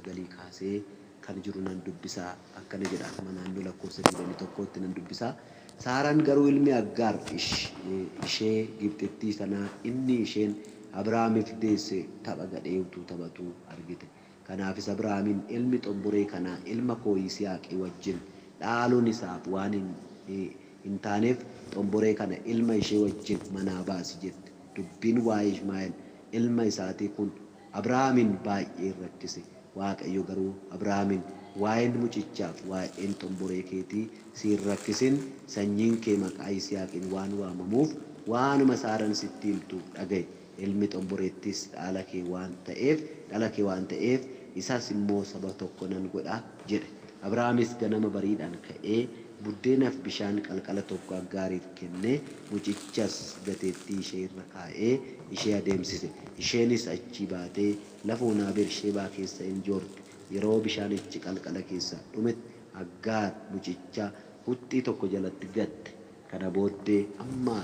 19 kaasee kan jiru nan dubbisaa. Akkana jedha, amma naannoo lakkoofsa 21tti nan dubbisaa. Saaraan garuu ilmi Aggaar ishee Gibxittii sanaa inni isheen Abrahaamiif deesse tapha gadhee utuu taphatuu argite. Kanaafis Abrahaamiin, "Ilmi xomboree kanaa ilma koo Yisihaaqii wajjin dhaaluun isaaf waan hin taaneef xomboree kana ilma ishee wajjin manaa baasi" jette. Dubbiin waa'ee Ishmaa'eel ilma isaatii kun Abrahaamin baay'ee rakkise. Waaqayyo garuu Abrahaamiin, "Waa'een mucichaaf waa'een xomboree keetii si hin rakkisin. Sanyiin kee maqaa Yisihaaqiin waan waamamuuf waanuma Saaraan sitti himtu dhaga'i. Ilmi xomboreettis dhaala kee waan ta'eef, dhala kee waan ta'eef, isas immoo saba tokko nan godha" jedhe. Abrahaamis ganama bariidhaan ka'ee buddeenaaf bishaan qalqala tokko Aggaariif kennee, mucichas gateettii ishee irra kaa'ee ishee adeemsise. Isheenis achii baatee lafa onaa Bersheebaa keessa in joorte. Yeroo bishaanichi qalqala keessaa dhumetti Aggaar mucicha huxxii tokko jalatti gatte. Kana booddee amma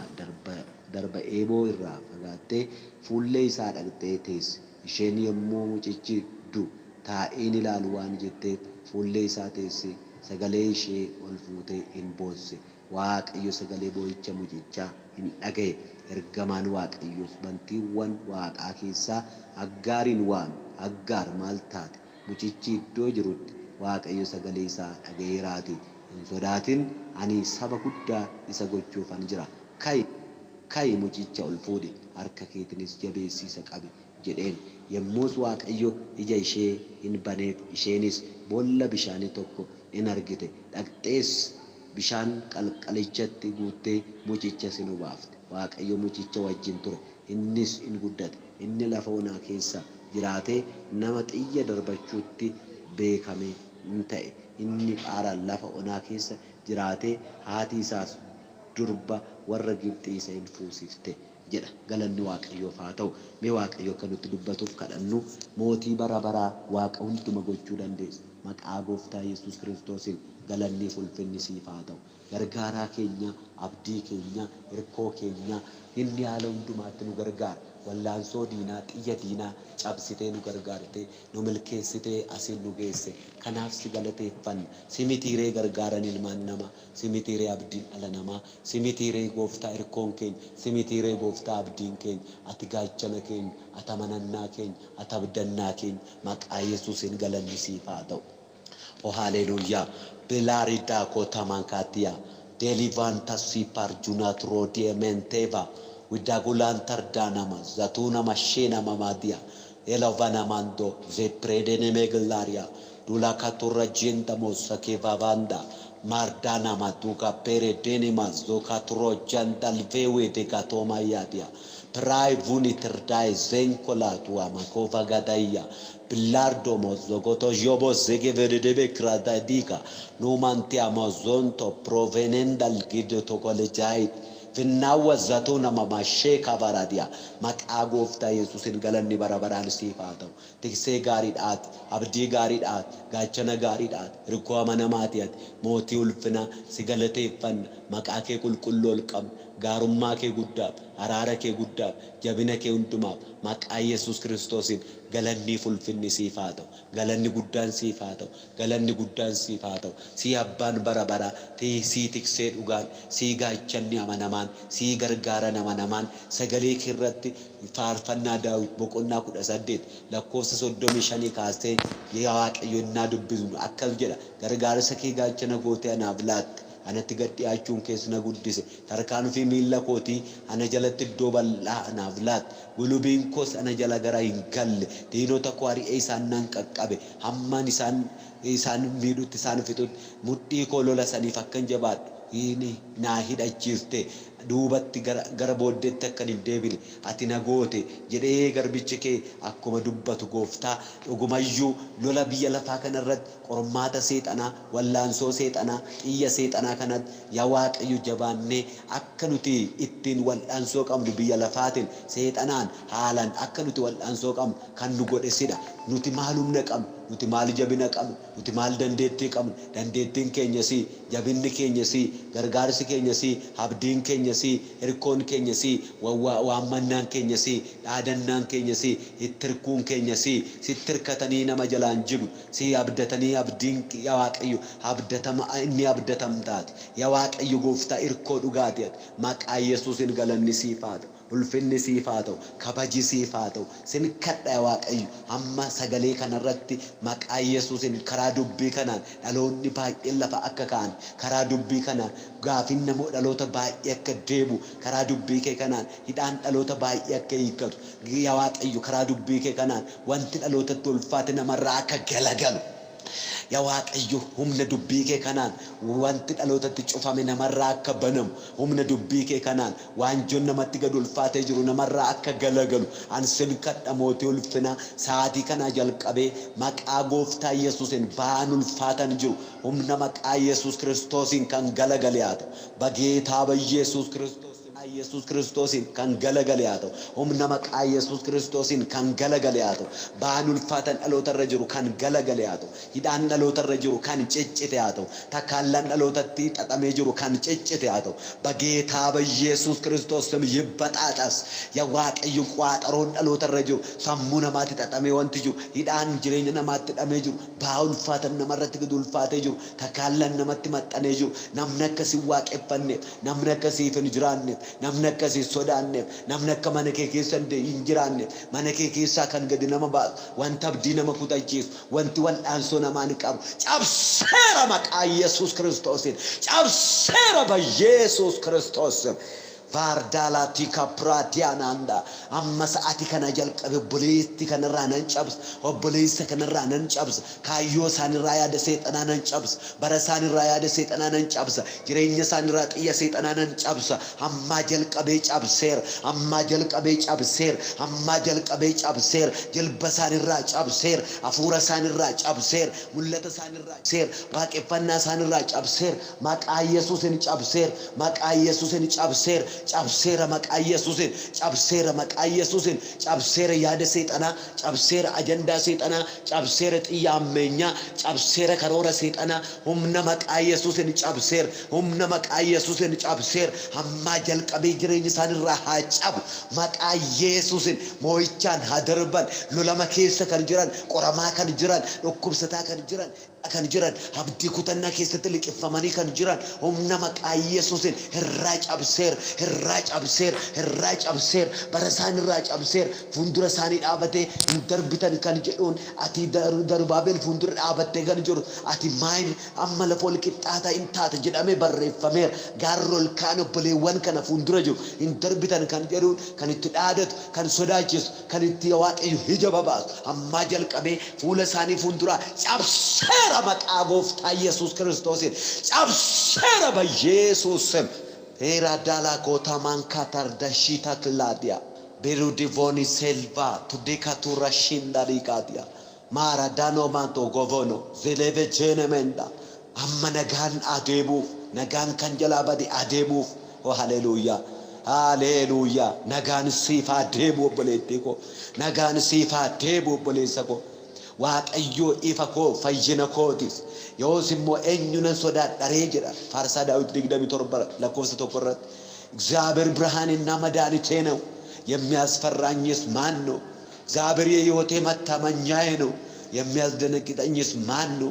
darba eeboo irraa fagaattee fuullee isaa dhaqxee teesse. Isheen yommuu mucichi du'u taa'een ilaalu waan jetteef fuullee isaa teesse, sagalee ishee ol fuutee in boosse. Waaqayyo sagalee boo'icha mucichaa in dhaga'e. Ergamaan Waaqayyoos bantiiwwan waaqaa keessaa Aggaariin waame. "Aggaar, maal taate? Mucichi iddoo jirutti Waaqayyo sagalee isaa dhaga'eeraatii hin sodaatin. Ani saba guddaa isa gochuufan jira. Ka'i, ka'i, mucicha ol fuudhi, harka keetiinis jabeessii isa qabi" jedheen. Yommus Waaqayyo ija ishee hin baneef, isheenis boolla bishaanii tokko in argite. Dhaqxees bishaan qalqalichatti guuttee mucicha sin obaafte. Waaqayyo mucicha wajjin ture, innis in guddate. Inni lafa onaa keessa jiraatee nama xiyya darbachuutti beekame in ta'e. Inni Phaaraan lafa onaa keessa jiraatee, haati isaas durba warra Gibxii isa hin fuusifte jedha. Galanni Waaqayyoof haa ta'u. Mee Waaqayyo akka nutti dubbatuuf kadhannu. Mootii bara baraa, Waaqa hunduma gochuu dandeessa, maqaa Gooftaa Yesuus Kiristoosiin galanniif ulfinni siif haa ta'u. Gargaaraa keenya, abdii keenya, hirkoo keenya, inni haala hundumaatti nu gargaara. Wallaansoo diinaa, xiyya diinaa cabsitee nu gargaarte, nu milkeessitee asiin nu geesse. Kanaaf si galateeffanna. Si mitiiree gargaaran ilmaan namaa? Si mitiiree abdiin dhala namaa? Si mitiiree, Gooftaa, hirkoon keenya? Si mitiiree, Gooftaa, abdiin keenya? Ati gaachana keenya, ati amanannaa keenya, ati abdannaa keenya. Maqaa Yesuusiin galanni siif haa ta'u. Oh, haleluuyaa! Bilaaridaa kootamankaatiya delivanta sipar junatro diementeva widagulantardanama zatuna mashena mamadia elovanamando zepredenemeglaria dulakatura jentamo sakevavanda mardana maduka peredenema zokatro jandalvewe degatomayadia prai vunitrdae zenkolatua makova gadaya bilardomo zogoto jobo zegevedebe kradadika numantiamo zonto provenendal gido tokolejait finnaawwa zatuna mamashee kabaradia. Maqaa Gooftaa Yesuusin galanni bara baraan siif haa ta'u. Tiksee gaariidhaati, abdii gaariidhaati, gaachana gaariidhaati, hirkoo amanamaati. Ati mootii ulfinaa, si galateeffanna. Maqaa kee qulqulluu ol qabna. Gaarummaa kee guddaaf, araara kee guddaaf, jabina kee hundumaaf maqaa Yesuus Kiristoosiin galanniif ulfinni siif haa ta'u. Galanni guddaan siif haa ta'u. Galanni guddaan siif haa ta'u. Sii abbaan bara baraa, sii tiksee dhugaan, sii gaachanni amanamaan, sii gargaaran amanamaan. Sagalee kee irratti Faarfannaa Daawit boqonnaa 18 lakkoofsa 35 kaasee, yaa Waaqayyo, innaa dubbisnu akkas jedha: "Gargaarsa kee gaachana gootee anaaf laatte. Anatti gad dhi'aachuun kees na guddise. Tarkaanfii miilla kootii ana jalatti iddoo bal'aa anaaf laatte. Gulubiin koos ana jala gara hin galle. Diinota koo ari'ee isaan nan qaqqabe. Hammaan isaan miidhutti, isaan fixutti, mudhii koo lola saniif akkan jabaadhu naa hidhachiifte. Duubatti gara booddeetti akkan hin deebine ati na goote" jedhee garbichi kee akkuma dubbatu, Gooftaa, dhugumayyuu lola biyya lafaa kanarratti qormaata seexanaa, wallaansoo seexanaa, xiyya seexanaa kanatti, yaa Waaqayyo, jabaannee akka nuti ittiin wal'aansoo qabnu, biyya lafaatiin seexanaan haalaan akka nuti wal'aansoo qabnu kan nu godhe sidha. Nuti maal humna qabnu? Nuti maal jabina qabnu? Nuti maal dandeettii qabnu? Dandeettiin keenya si, jabinni keenya si, gargaarsi keenya si, abdiin keenya. Keenya si, hirkoon keenya si, waammannaan keenya si, dhaadannaan keenya si, itti hirkuun keenya si. Sitti hirkatanii nama jalaan jigu, si abdatanii abdiin, yaa Waaqayyo, abdatama inni abdatamtaati. Yaa Waaqayyo Gooftaa, hirkoo dhugaati ati. Maqaa Yesuusin galanni siif haa ta'u. Ulfinni siif haa ta'u, kabaji siif haa ta'u. Sin kadha, yaa Waaqayyo, amma sagalee kanarratti maqaa Yesuusin karaa dubbii kanaan dhaloonni baay'een lafa akka ka'an, karaa dubbii kanaan gaafiin namoo dhaloota baay'ee akka deebu, karaa dubbii kee kanaan hidhaan dhaloota baay'ee akka hiikkatu, yaa Waaqayyo, karaa dubbii kee kanaan wanti dhalootatti ulfaate namarraa akka galagalu. Yaa Waaqayyo, humna dubbii kee kanaan wanti dhalootatti cufame namarraa akka banamu, humna dubbii kee kanaan waanjoon namatti gad ulfaatee jiru namarraa akka galagalu an sin kadha, mootii ulfinaa. Sa'aatii kanaa jalqabee maqaa Gooftaa Yesuusin ba'aan ulfaatan jiru humna maqaa Yesuus Kiristoosiin kan galagale haa ta'u. በጌታ በኢየሱስ ክርስቶስ ኢየሱስ ክርስቶስን kan galagale haa ta'u. Humna maqaa Yesuus Kiristoosiin kan galagale haa ta'u. Ba'aan ulfaatan dhalootarra jiru kan galagale haa ta'u. Hidhaan dhalootarra jiru kan ciccite haa ta'u. Takaallaan dhalootatti xaxamee jiru kan ciccite haa ta'u. በጌታ በኢየሱስ ክርስቶስ ስም ይበጣጠስ። Yaa Waaqayyo, qaaxaroon dhalootarra jiru, sammuu namaatti xaxamee wanti jiru, hidhaan jireenya namaatti hidhamee jiru, ba'aa ulfaatan namarratti gadi ulfaatee jiru, takaallaan namatti maxxanee jiru, namni akkasii waaqeffanneef, namni akkasiif hin jiraanneef, namni akkasii sodaanneef, namni akka mana kee keessa hin jiraanneef, mana kee keessaa kan gadi nama baasu, wanta abdii nama kutachiisu, wanti wal'aansoo namaa ni qabu cabseera maqaa Yesuus Kiristoosiin, cabseera በኢየሱስ ክርስቶስ ስም። Vaardaalatii kapraatiyaanaanda. Amma sa'aatii kana jalqabe obboleetti kanarraa nan cabsa, obboleessa kanarraa nan cabsa. Kaayyoo isaanirraa yaada seexanaa nan cabsa, bara isaanirraa yaada seexanaa nan cabsa, jireenya isaanirraa xiyya seexanaa nan cabsa. Ammaa jalqabee cabseera, ammaa jalqabee cabseera, ammaa jalqabee cabseera. Jilba isaanirraa cabseera, hafuura isaanirraa cabseera, mul'ata isaanirraa cabseera, waaqeffannaa isaanirraa cabseera. Maqaa Yesuusin cabseera, maqaa Yesuusin cabseera, cabseera, maqaa Yesuusin cabseera, maqaa Yesuusin cabseera. Yaada seexanaa cabseera, ajandaa seexanaa cabseera, xiyya ammeenyaa cabseera, karoora seexanaa humna maqaa Yesuusin cabseera, humna maqaa Yesuusin cabseera. Ammaa jalqabee jireenya isaanirraa haa cabu maqaa Yesuusin. Moo'ichaan haa darban. Lolama keessa kan jiran, qoramaa kan jiran, dhukkubsataa kan jiran, abdii kutannaa keessatti liqimfamanii kan jiran, humna maqaa Yesuusin irraa cabseera, irraa cabseera, irraa cabseera, bara isaan irraa cabseera. Fuuldura isaanii dhaabatee hin darbitan kan jedhuun, ati Zarubaabel fuuldura dhaabattee kan jiru, ati maayin amma lafa ol qixxaataa hin taate jedhamee barreeffameera. Gaarri ol kaan obboleewwan kana fuuldura jiru hin darbitan kan jedhuun kan itti dhaadatu, kan sodaachisu, kan itti Waaqayyo ija babaasu, ammaa jalqabee fuula isaanii fuulduraa cabseera maqaa Gooftaa Yesuus Kiristoosiin, cabseera በኢየሱስ ስም። Era kota mankatar dashita kladia. Beru divoni selva tudekatura shindarigadia. Mara dano manto govono zeleve jenemenda. Amma nagaan adeemuuf, nagaan kan jalaa bade adeemuuf. Oh, haleluuyaa, haleluuyaa! Nagaan siif adeemu, obboleettii koo. Nagaan siif adeemu, obboleessa koo. Waaqayyoo ifa koo, fayyina kootis, yoos immoo eenyu nan sodaadharee jedha Faarsaa Daawit 27 lakkoofsa 1 irratti. እግዚአብሔር ብርሃኔና መድኃኒቴ ነው፣ የሚያስፈራኝስ ማን ነው? እግዚአብሔር የሕይወቴ መታመኛዬ ነው፣ የሚያስደነግጠኝስ ማን ነው?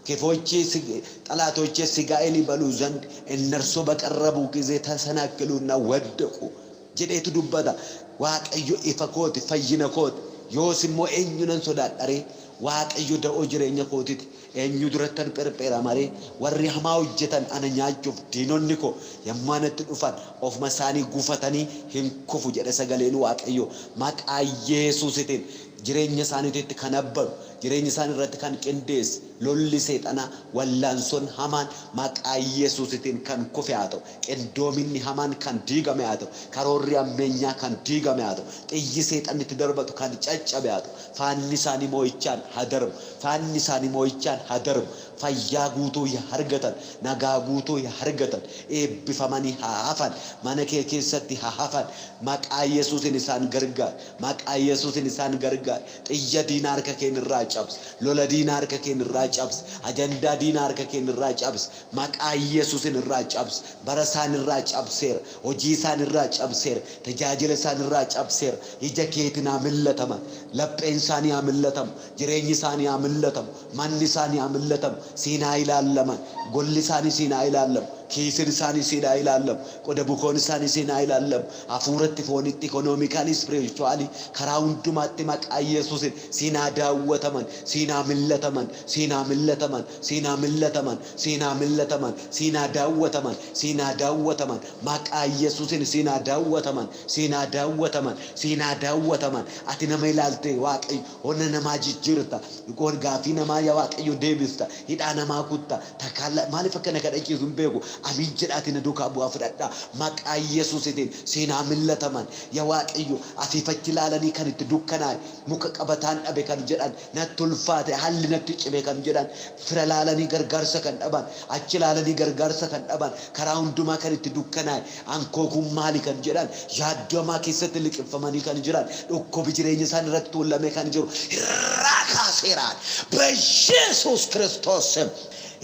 ክፎቼ ጠላቶቼ ሥጋዬን ይበሉ ዘንድ እነርሱ በቀረቡ ጊዜ ተሰናከሉና ወደቁ jedheetu dubbata. Waaqayyo ifa kooti, fayyina kooti, yoos immoo eenyu nan sodaadharee? Waaqayyo da'oo jireenya kootiti, eenyu durattan pherphera maree? Warri hamaa hojjetan ana nyaachuuf, diinonni koo yommuu anatti dhufan ofuma isaanii gufatanii hin kufu jedhe sagaleen Waaqayyo. Maqaa Yesuusitiin jireenya isaaniitti kan abbaru, jireenya isaanii irratti kan qindeesse lolli seexanaa, wallaansoon hamaan maqaa Yesuusitiin kan kufe haa ta'u. Qindoominni hamaan kan diigame haa ta'u. Karoorri ammeenyaa kan diigame haa ta'u. Xiyyi seexanni itti darbatu kan caccabe haa ta'u. Faanni isaanii moo'ichaan haa darbu, faanni isaanii moo'ichaan haa darbu. Fayyaa guutuu haa argatan. Nagaa guutuu haa argatan. Eebbifamanii haa hafan. Mana kee keessatti haa hafan. Maqaa Yesuusin isaan gargaar. Maqaa Yesuusin isaan gargaar. Xiyya diinaa harka keen irraa cabsi. Lola diinaa harka keen irraa cabsi. Ajandaa diinaa harka keen irraa cabsi. Maqaa Yesuusin irraa cabsi. Bara isaan irraa cabseera. Hojii isaan irraa cabseera. Tajaajila isaan irraa cabseera. Ija keetiin haa millataman. Lapheen isaanii haa millatamu. Jireenyi isaanii haa millatamu. Manni isaanii haa millatamu. Siin haa ilaallaman. Golli isaanii siin haa ilaallamu. Kiisiin isaanii siin haa ilaallamu. Qoda bukoon isaanii siin haa ilaallamu. Hafuuratti, foonitti, economically, spiritually, karaa hundumaatti maqaa Yesuusin siin haa daawwataman. Siin haa millataman. Siin haa millataman. Siin haa millataman. Siin haa millataman. Siin haa daawwataman. Siin haa daawwataman. Maqaa Yesuusin siin haa daawwataman. Siin haa daawwataman. Siin haa daawwataman. Ati nama ilaalte Waaqayyo onna namaa jijjiirta. Gaaffii namaa yaa Waaqayyo deebista. Hidhaa namaa kutta. Takkaalla maaliif akkana kadhachiisu hin beeku. Amiin jedhaati na duukaa bu'aa fudhadhaa. Maqaa Yesuusitiin siin haa millataman. Yaa Waaqayyo asiif achi ilaalanii kan itti dukkanaa'e muka qabataan dhabe kan jedhan, natti ulfaate, haalli natti cime kan jedhan, fira ilaalanii gargaarsa kan dhaban, achi ilaalanii gargaarsa kan dhaban, karaa hundumaa kan itti dukkanaa'e, ankoo kun maali kan jedhan, yaaddamaa keessatti liqimfamanii kan jiran, dhukkubi jireenya isaan irratti tuulamee kan jiru irraa kaaseeraan በኢየሱስ ክርስቶስ ስም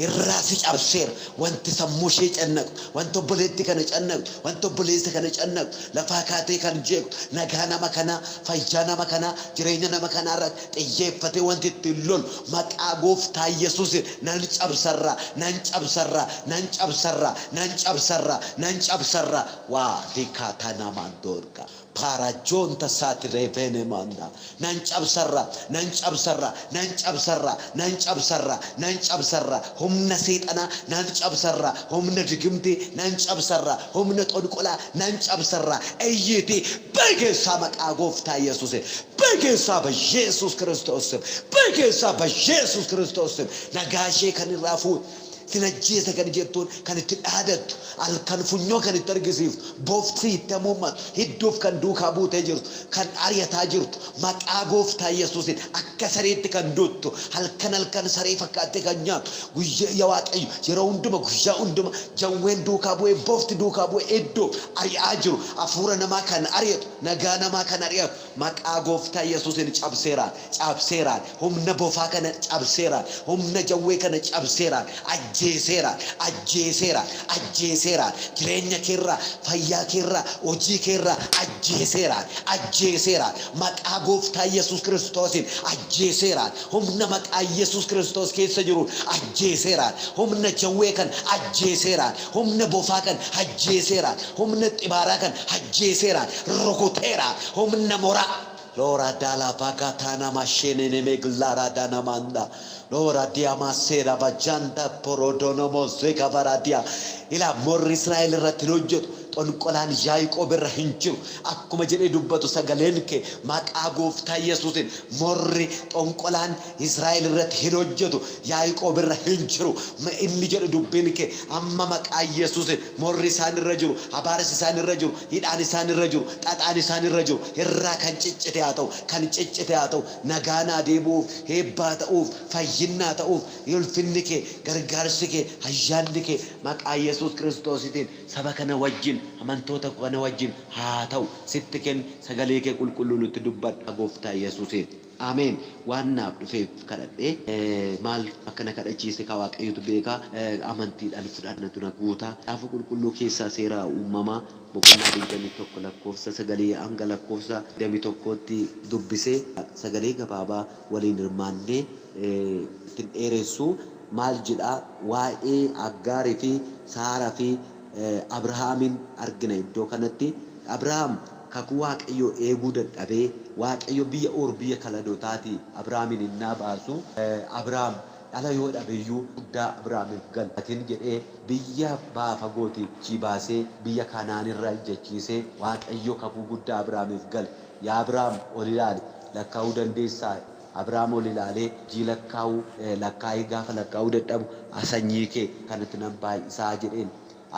irraa si cabseera. Wanti sammuu ishee cannaqu, wanti obboleetti kana cannaqu, wanti obboleessa kana cannaqu, lafaa kaatee kan jeequ, nagaa nama kanaa, fayyaa nama kanaa, jireenya nama kanaa irratti xiyyeeffatee wanti ittiin lolu maqaa Gooftaa Yesuusin nan cabsarraa, nan cabsarraa, nan cabsarraa, nan cabsarraa, nan cabsarraa. Waa dikaataa namaan doorga. Paarajoonta saati reefeene manda. Nan cabsarraa, nan cabsarraa, nan cabsarraa, nan cabsarraa, nan cabsarraa. Humna seexanaa nan cabsarraa. Humna digimtee nan cabsarraa. Humna xonqolaa nan cabsarraa. Iyyiitii በጌታ maqaa Gooftaa Yesuusin, በጌታ በኢየሱስ ክርስቶስ ስም, በጌታ በኢየሱስ ክርስቶስ ስም nagaa ishee kan irraa fuute, sin ajjeesa kan jettuun kan itti dhaadattu, halkan funyoo kan itti argisiiftu, boofti itti hamuummatu, hidduuf kan duukaa buutee jirtu, kan ari'ataa jirtu, maqaa Gooftaa Yesuusin akka sareetti kan duuttu, halkan halkan saree fakkaattee kan nyaattu, guyyaa yaa Waaqayyo yeroo hunduma, guyyaa hunduma jawween duukaa bu'ee, boofti duukaa bu'ee, iddoo ari'aa jiru, hafuura namaa kan ari'atu, nagaa namaa kan ari'atu, maqaa Gooftaa Yesuusin cabseeraan, cabseeraan. Humna bofaa kana cabseeraan. Humna jawwee kana cabseeraan. Ajjeeseeraan, ajjeeseeraan, ajjeeseeraan. Jireenya keerraa, fayyaa keerraa, hojii keerraa ajjeeseeraan, ajjeeseeraan. Maqaa Gooftaa Yesuus Kiristoosiin ajjeeseeraan. Humna maqaa Yesuus Kiristoos keessa jiru ajjeeseeraan. Humna jawwee kan ajjeeseeraan. Humna bofaa kan ajjeeseeraan. Humna xibaaraa kan ajjeeseeraan. Rukuteeraan. Humna moraa. Lora dalla vagatana mashenene meglara danamanda. Lora diamasera bajanta porodonomo zeka varadia. Ila morri Israa'el irratti hin hojjetu. Xonqolaan Yaaqoob irra hin jiru. Akkuma jedhee dubbatu sagaleen kee, maqaa Gooftaa Yesuusin morri xonqolaan Israa'el irratti hin hojjetu. Yaaqoob irra hin jiru. Inni jedhu dubbiin kee, amma maqaa Yesuusin morri isaan irra jiru, abaarsi isaan irra jiru, hidhaan isaan irra jiru, xaxaan isaan irra jiru irraa kan ciccite haa ta'u, kan ciccite haa ta'u. Nagaan adeemuuf, heebbaa ta'uuf, fayyinnaa ta'uuf, ulfinni kee, gargaarsi kee, ayyaanni kee maqaa Yesuus Kiristoositiin saba kana wajjin, amantoota kana wajjin haa ta'u. Sitti kenni, sagalee kee qulqulluu nutti dubbadha, Gooftaa Yesuusiin. Ameen. Waan naaf dhufeef kadhadhee, maal akkana kadhachiise ka Waaqayyotu beekaa. Amantiidhaan fudhannatu na guutaa. Kitaaba qulqulluu keessaa Seera Uumamaa boqonnaa 21 lakkoofsa 9 hanga lakkoofsa 21tti dubbisee, sagalee gabaabaa waliin hirmaannee ittiin dheeressu. Maal jedhaa? Waa'ee Aggaarii fi Saaraa fi Abrahaamin argina iddoo kanatti. Abrahaam kakuu Waaqayyoo eeguu dadhabee, Waaqayyo biyya Uur biyya Kaladotaatii Abrahaamin innaa baasu, Abrahaam dhala yoo dhabeyyuu guddaa Abrahaamiif galatin jedhee biyya ba'a fagootii achii baasee biyya Kanaanirra ejjechiisee, Waaqayyo kakuu guddaa Abrahaamiif gale. Yaa Abrahaam, ol ilaali, lakkaa'uu dandeessaa? Abrahaam ol ilaalee jii lakkaa'uu lakkaa'ee gaafa lakkaa'uu dadhabu, sanyii kee kanatti nan baay'isaa jedheen.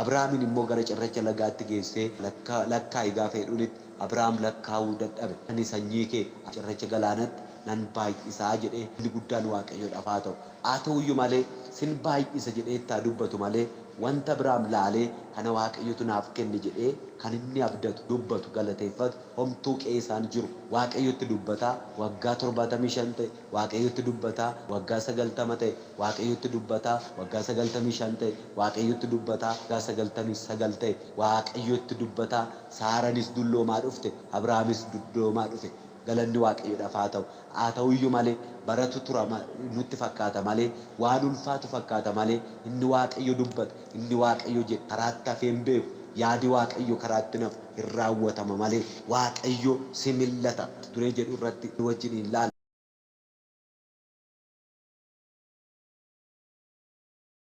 Abrahaamin immoo gara cirracha lagaatti geessee lakkaa'i gaafa jedhunitti Abrahaam lakkaa'uu dadhabe. Ani sanyii kee cirracha galaanatti Nan baay'isaa jedhee. Inni guddaan Waaqayyoodhaaf haa ta'u. Haa ta'uyyuu malee sin baay'isa jedhee itti haa dubbatu malee, wanta biraam laalee kana Waaqayyotu naaf kenne jedhee kan inni abdatu, dubbatu, galateeffatu homtuu qe'ee isaan jiru. Waaqayyotti dubbataa waggaa 75 ta'e, Waaqayyotti dubbataa waggaa 90 ta'e, Waaqayyotti dubbataa waggaa 95 ta'e, Waaqayyotti dubbataa waggaa 99 ta'e, Waaqayyotti dubbataa. Saaranis dulloomaa dhufte, Abrahaamis dulloomaa dhufe. Galanni Waaqayyoodhaaf haa ta'u. Haa ta'uyyuu malee baratu tura nutti fakkaata malee, waan ulfaatu fakkaata malee, inni Waaqayyo dubbate, inni Waaqayyo jedhe karaatti hafee hin beeku. Yaadi Waaqayyo karaatti nafu hin raawwatama malee. Waaqayyo si mil'ata duree jedhu irratti wajjin hin laala.